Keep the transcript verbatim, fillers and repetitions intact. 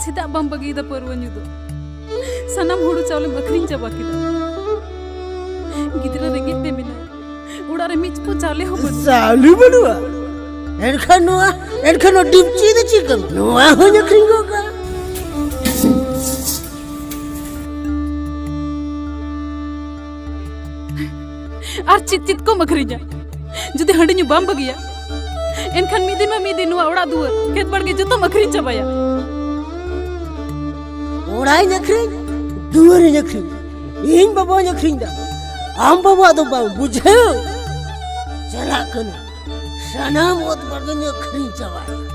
ᱪᱮᱫᱟᱜ ᱵᱟᱢ ᱵᱟᱹᱜᱤᱭᱮᱫᱟ ᱯᱟᱹᱨᱣᱟᱹ ᱧᱩ ᱫᱚ? ᱥᱟᱱᱟᱢ ᱦᱩᱲᱩ ᱪᱟᱣᱞᱮᱢ ᱟᱹᱠᱷᱨᱤᱧ ᱪᱟᱵᱟ ᱠᱮᱫᱟ᱾ ᱜᱤᱫᱽᱨᱟᱹ ᱨᱮᱸᱜᱮᱡ ᱛᱮ ᱢᱮᱱᱟᱭᱟ, ᱚᱲᱟᱜ ᱨᱮ ᱢᱤᱫ ᱪᱩᱯᱩᱫ ᱪᱟᱣᱞᱮ ᱦᱚᱸ ᱵᱟᱹᱱᱩᱜ᱾ ᱪᱟᱣᱞᱮ ᱵᱟᱹᱱᱩᱜᱼᱟ? ᱮᱱᱠᱷᱟᱱ ᱱᱚᱣᱟ, ᱮᱱᱠᱷᱟᱱ ᱱᱚᱣᱟ ᱰᱤᱯᱪᱤ ᱫᱚ ᱪᱮᱫ ᱠᱟᱱᱟ? ᱱᱚᱣᱟ ᱦᱚᱸᱧ ᱟᱹᱠᱷᱨᱤᱧ ᱜᱚᱫ ᱠᱟᱜᱼᱟ᱾ ᱟᱨ ᱪᱮᱫ ᱪᱮᱫ ᱠᱚᱢ ᱟᱹᱠᱷᱨᱤᱧᱟ? ᱡᱩᱫᱤ ᱦᱟᱺᱰᱤ ᱧᱩ ᱵᱟᱢ ᱵᱟᱹᱜᱤᱭᱟ, ᱮᱱᱠᱷᱟᱱ ᱢᱤᱫ ᱫᱤᱱ ᱢᱟ ᱢᱤᱫ ᱫᱤᱱ ᱱᱚᱣᱟ ᱚᱲᱟᱜ ᱫᱩᱣᱟᱹᱨ, ᱠᱷᱮᱛ ᱵᱟᱲᱜᱮ ᱡᱚᱛᱚᱢ ᱟᱹᱠᱷᱨᱤᱧ ᱪᱟᱵᱟᱭᱟ᱾ ᱚᱲᱟᱜ ᱤᱧ ᱟᱹᱠᱷᱨᱤᱧ, ᱫᱩᱣᱟᱹᱨ ᱤᱧ ᱟᱹᱠᱷᱨᱤᱧ, ᱤᱧ ᱵᱟᱵᱟᱧ ᱟᱹᱠᱷᱨᱤᱧ ᱫᱟ᱾ ᱟᱢ ᱵᱟᱵᱟ ᱫᱚ ᱵᱟᱝ ᱵᱩᱡᱷᱟᱹᱣ᱾ ᱪᱟᱞᱟᱜ ᱠᱟᱹᱱᱟᱹᱧ, ᱥᱟᱱᱟᱢ ᱚᱛ ᱵᱟᱲᱜᱮᱧ ᱟᱹᱠᱷᱨᱤᱧ ᱪᱟᱵᱟᱭᱟ᱾